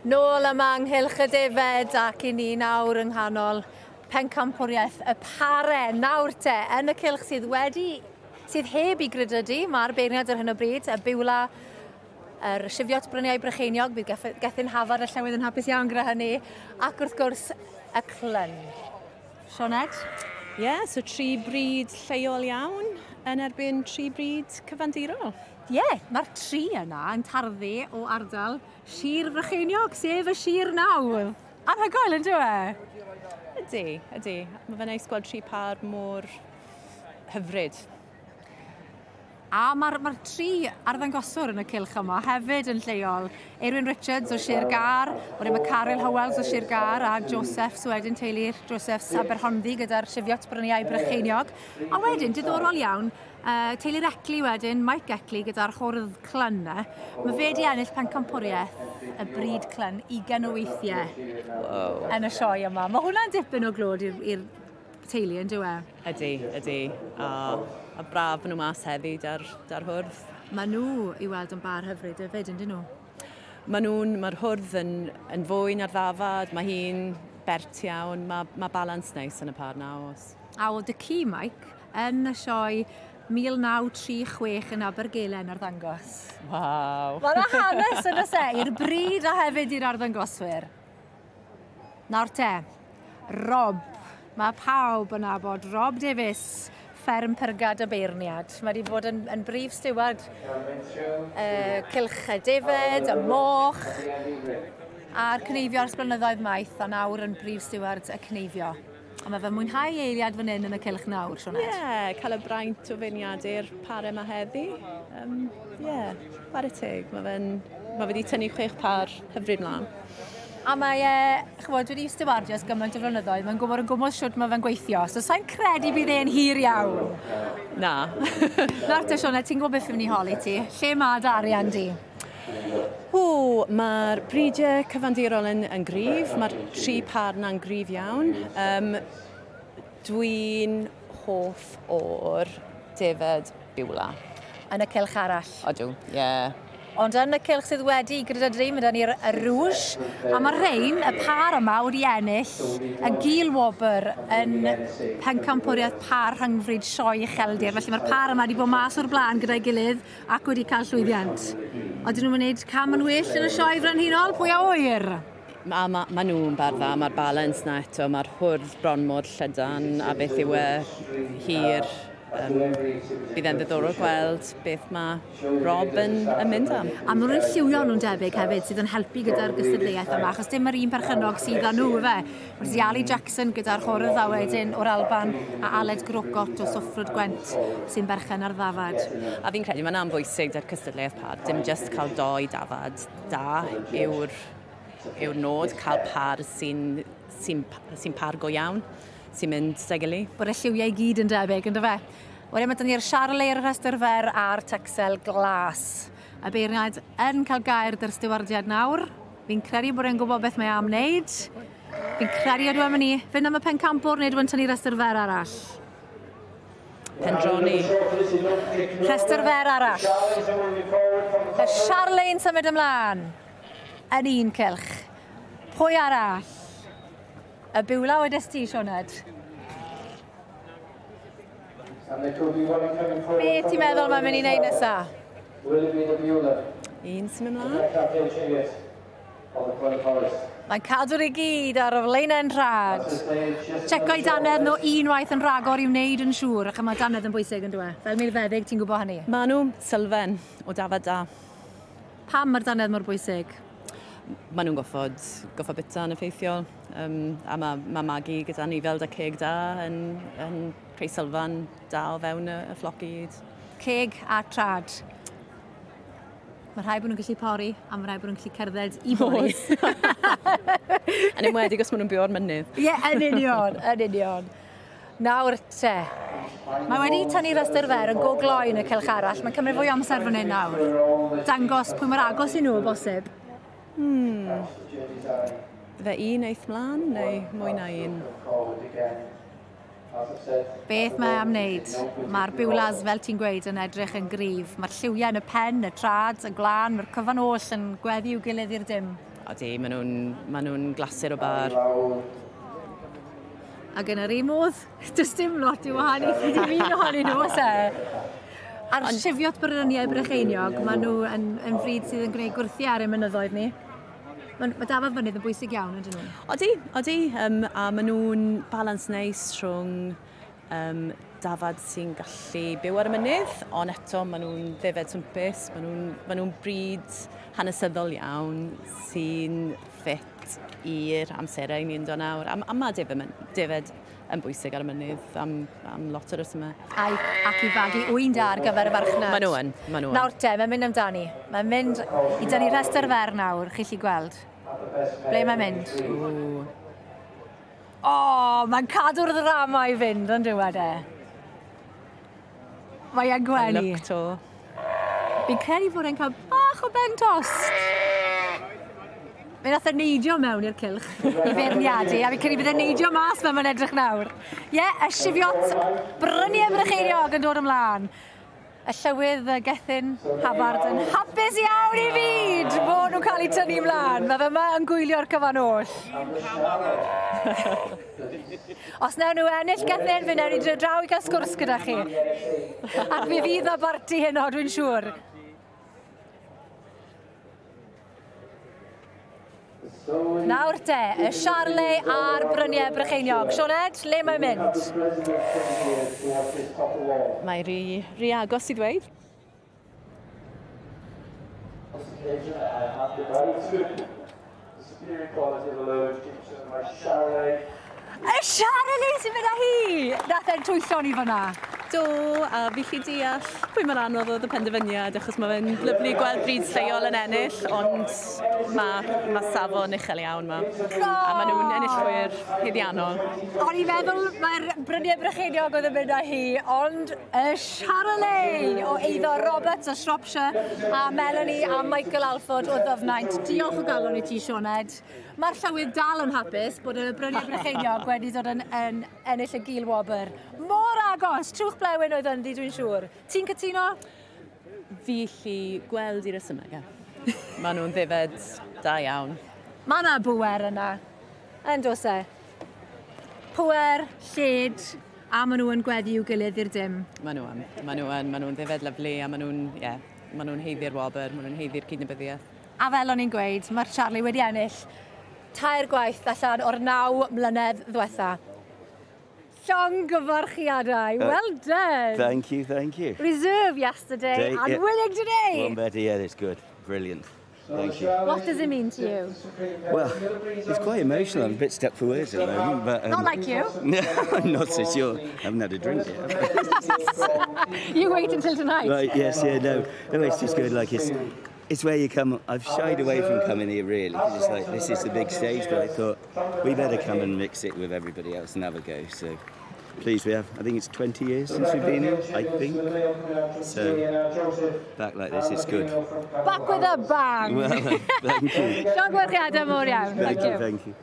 Nôl yma yng nghylch y defed ac i ni nawr yng nghanol pencampwriaeth y pare nawr te yn y cylch sydd wedi sydd heb i grydydu mae'r beirniad ar hyn o bryd y Biwla yr Sifiot Bryniau Brycheiniog bydd Gethin Hafar y Llywydd yn hapus iawn gyda hynny ac wrth gwrs y Clun. Sioned? Ie, yeah, so tri bryd lleol iawn yn erbyn tri bryd cyfandirol. Ie, yeah, mae'r tri yna yn tarddu o ardal Sir Frycheiniog, sef y sir nawdd. Anhygoel, yn dyw e? Ydy, ydy. Mae fe'n neis gweld tri pâr mor hyfryd. A mae'r ma tri arddangoswr yn y cylch yma hefyd yn lleol. Eirwyn Richards o Sir Gâr, wedyn mae Caryl Howells o Sir Gâr a Josephs wedyn teulu'r Josephs Aberhonddu gyda'r Cheviot Bryniau Brycheiniog. A wedyn, diddorol iawn, Uh, teulu'r Eckley wedyn, Mike Eckley gyda'r hwrdd clun e. Mae fe wedi ennill pencampwriaeth y bryd clun 20 o weithiau wow. yn y sioe yma. Mae hwnna'n dipyn o glod i'r teulu yn dyw e? Ydy, ydy. A, a braf nhw mas heddi da'r, dar hwrdd. Mae nhw i weld yn bar hyfryd hefyd, yn dyn nhw? Mae nhw'n, mae'r hwrdd yn, yn fwy na'r ddafad, mae hi'n bert iawn, mae, mae balans neis yn y par na oes. A o dy ci, Mike, yn y sioe 1936 yn Abergele yn arddangos. Waw! Mae yna hanes yn y se, i'r bryd a hefyd i'r arddangoswyr. Nawr te, Rob. Mae pawb yn nabod Rob Davies, fferm Pyrgad y Beirniad. Mae wedi bod yn, yn brif stiward uh, cylch y defed, y moch, a'r cneifio ers blynyddoedd maith, a nawr yn brif stiward y cneifio. A mae fe'n mwynhau eiliad fan hyn yn y cylch nawr, Sioned. Ie, yeah, cael y braint o feirniadu'r pare yma heddi. Ie, um, yeah, chwarae teg. Mae fe'n mae fe wedi tynnu chwech par hyfryd mlaen. A mae e, ch'mod, wedi stiwardio ers gymaint o flynyddoedd, mae'n gwybod yn gwmws shwt mae fe'n gweithio, so sa'n credu bydd e'n hir iawn. Na. Nawr te, Sioned, ti'n gwybod beth fi'n mynd i holi ti. Lle mae dy arian di? O, mae'r bridiau cyfandirol yn, yn gryf, mae'r tri par na'n gryf iawn. Um, Dwi'n hoff o'r defed Biwla. Yn y cylch arall. Odw, ie. Yeah. Ond yn y cylch sydd wedi gyda dri, mae da ni'r Rouge, a mae rhain, y par yma, wedi ennill y gil wobr yn pencampwriaeth par rhyngfryd sioe ucheldir. Felly mae'r par yma wedi bod mas o'r blaen gyda'i gilydd ac wedi cael llwyddiant. Odyn nhw'n wneud cam yn well yn y sioe frenhinol? Pwy a ŵyr? A ma, ma nhw'n bar dda, mae'r balans na eto, mae'r hwrdd bron mor llydan a beth yw e hir. Um, bydd e'n ddiddorol gweld beth mae Rob yn, yn mynd am. A maen nhw'n lliwio nhw'n debyg hefyd sydd yn helpu gyda'r gystadleuaeth yma, achos dim yr un perchennog sydd â nhw, fe. Mae Ziali Jackson gyda'r hwrdd a wedyn o'r Alban a Aled Grocott o Swffrwd Gwent sy'n berchen ar ddafad. A fi'n credu mae'n bwysig da'r cystadleuaeth pad, dim just cael doi dafad da yw'r yw'r nod, cael par sy'n sy sy par go iawn, sy'n mynd 'da'i gilydd. Bod y lliwiau i gyd yn debyg, ynddo fe? Wedyn mae 'da ni'r Charolais ar y rhestr fer a'r Texel Glas. Y beirniaid yn cael gair 'da'r stiwardiad nawr. Fi'n credu bod e'n gwybod beth mae am wneud. Fi'n credu ydw e'n mynd i fynd am y pencampwr neu ydw e'n tynnu rhestr fer arall. Pendroni. Rhestr fer arall. Y Charolais yn symud ymlaen. Yn un cylch. Pwy arall? Y Biwla wedes ti, Sioned? Be ti'n meddwl mae'n mynd i wneud nesa? Un sy'n mynd mlaen. Mae'n cadw'r i gyd ar y flaenau'n rhad. Checo i dannedd nhw unwaith yn rhagor i wneud yn siŵr, ac mae dannedd yn bwysig yn dweud. E? Fel milfeddyg, ti'n gwybod hynny? Maen nhw sylfen o dafad da. Pam mae'r dannedd mor bwysig? Maen nhw'n goffod, goffod bita yn effeithiol. Um, a mae, mae magu gyda ni fel da ceg da yn, yn creu sylfaen da o fewn y, y floc i gyd. Ceg a trad. Mae rhai bod nhw'n gallu pori, a mae rhai bod nhw'n gallu cerdded i bori. Yn enwedig os maen nhw'n byw o'r mynydd. Ie, yeah, yn union, yn union. Nawr te. Mae wedi tynnu rhestr fer yn go gloi yn y cylch arall. Mae'n cymryd fwy o amser fan hyn nawr. Dangos pwy mor agos i nhw o bosib. Hmm. Fe un eith mlaen neu mwy na un? Beth mae am wneud? Mae'r biwlas, fel ti'n gweud, yn edrych yn gryf. Mae'r lliwiau yn y pen, y trad, y gwlân, mae'r cyfan oll yn gweddu i'w gilydd i'r dim. Odi, maen nhw'n ma nhw glasur o bar. Ac yn yr un modd, does dim lot i wahaniaethu dim un ohonyn nhw, oes e? A'r Cheviot Bryniau Brycheiniog, maen nhw yn, yn fryd sydd yn gwneud gwrthiau ar ein mynyddoedd ni. Mae, mae dafad mynydd yn bwysig iawn, ydyn nhw? Odi, odi. Um, a maen nhw'n balans neis rhwng um, dafad sy'n gallu byw ar y mynydd, ond eto maen nhw'n ddefed swmpus, maen nhw'n ma nhw bryd hanesyddol iawn sy'n ffit i'r amserau ni'n dod nawr. A, a mae defed, defed yn bwysig ar y mynydd am, am lot o resymau. Ai, ac i fagu ŵyn da ar gyfer y farchnad. Maen nhw yn, maen nhw yn. Nawr te, mae'n mynd amdani. Mae'n mynd i dynnu rhestr fer nawr, chi lli gweld. Ble mae'n mynd? Ww. O, mae'n cadw'r ddrama i fynd, ond dyw e? Mae e'n gwenu. Look to. Fi'n credu bod e'n cael bach o ben tost. Fe nath e neidio mewn i'r cylch i feirniadu, a fi'n credu bydd e'n neidio mas fel mae'n edrych nawr. Ie, yeah, y Cheviot Bryniau Brycheiniog yn dod ymlaen. Y llywydd Gethin Havard yn hapus iawn i fyd bod nhw'n cael eu tynnu ymlaen. Mae fe yma yn gwylio'r cyfan oll. Os nawn nhw ennill Gethin, fe nawn ni dod draw i gael sgwrs gyda chi. Ac fe fydd o barti heno, dwi'n siŵr. Nawr te, y Charolais a'r Bryniau Brycheiniog. Sioned, le mae'n mynd? Mae rhy, rhy agos i ddweud. Y Charolais sy'n mynd â hi! Nath e'n twyllo ni fyna. Do, a fi lli deall pwy mor anodd oedd y penderfyniad, achos mae fe'n lyfli gweld bryd lleol yn ennill, ond mae, ma safon uchel iawn ma. A maen nhw'n enillwyr haeddiannol. O'n i'n meddwl mae'r Bryniau Brycheiniog oedd yn mynd â hi, ond y Charolais o eiddo Roberts o Shropshire a Melanie a Michael Alford o Ddyfnaint. Diolch o galon i ti, Sioned. Mae'r llywydd dal yn hapus bod y Bryniau Brycheiniog wedi dod yn, yn ennill y gil wobr. Mor agos! Trwch blewyn oedd ynddi, dwi'n siŵr. Ti'n cytuno? Fi lli gweld i resymeg, e. Maen nhw'n ddefed da iawn. Mae yna bwer yna. Yn does e? Pwer, lled, a maen nhw yn gweddi i'w gilydd i'r dim. Maen nhw yn. Maen nhw yn. Maen nhw'n ddefed lyfli a maen nhw'n, ie, yeah, maen nhw'n haeddu'r wobr, maen nhw'n haeddu'r cydnabyddiaeth. A fel o'n i'n gweud, mae'r Charlie wedi ennill tair gwaith allan o'r 9 mlynedd ddwetha. Llongyfarchiadau. Well done. Thank you, thank you. Reserve yesterday Day, and yeah. winning today. One better, yeah, it's good. Brilliant. Thank you. What does it mean to you? Well, it's quite emotional. I'm a bit stuck for words at the moment, but Not like you. No, I'm not so sure. I haven't had a drink yet. You wait until tonight. Right? Yes, yeah, no, no. It's just good. Like it's where you come. I've shied away from coming here really because it's like this is the big stage. But I thought we better come and mix it with everybody else and have a go. So pleased we have. I think it's 20 years since we've been here. I think. So back like this, it's good. Back with a bang. Well, thank you. Llongyfarchiadau mawr iawn. Thank you. Thank you.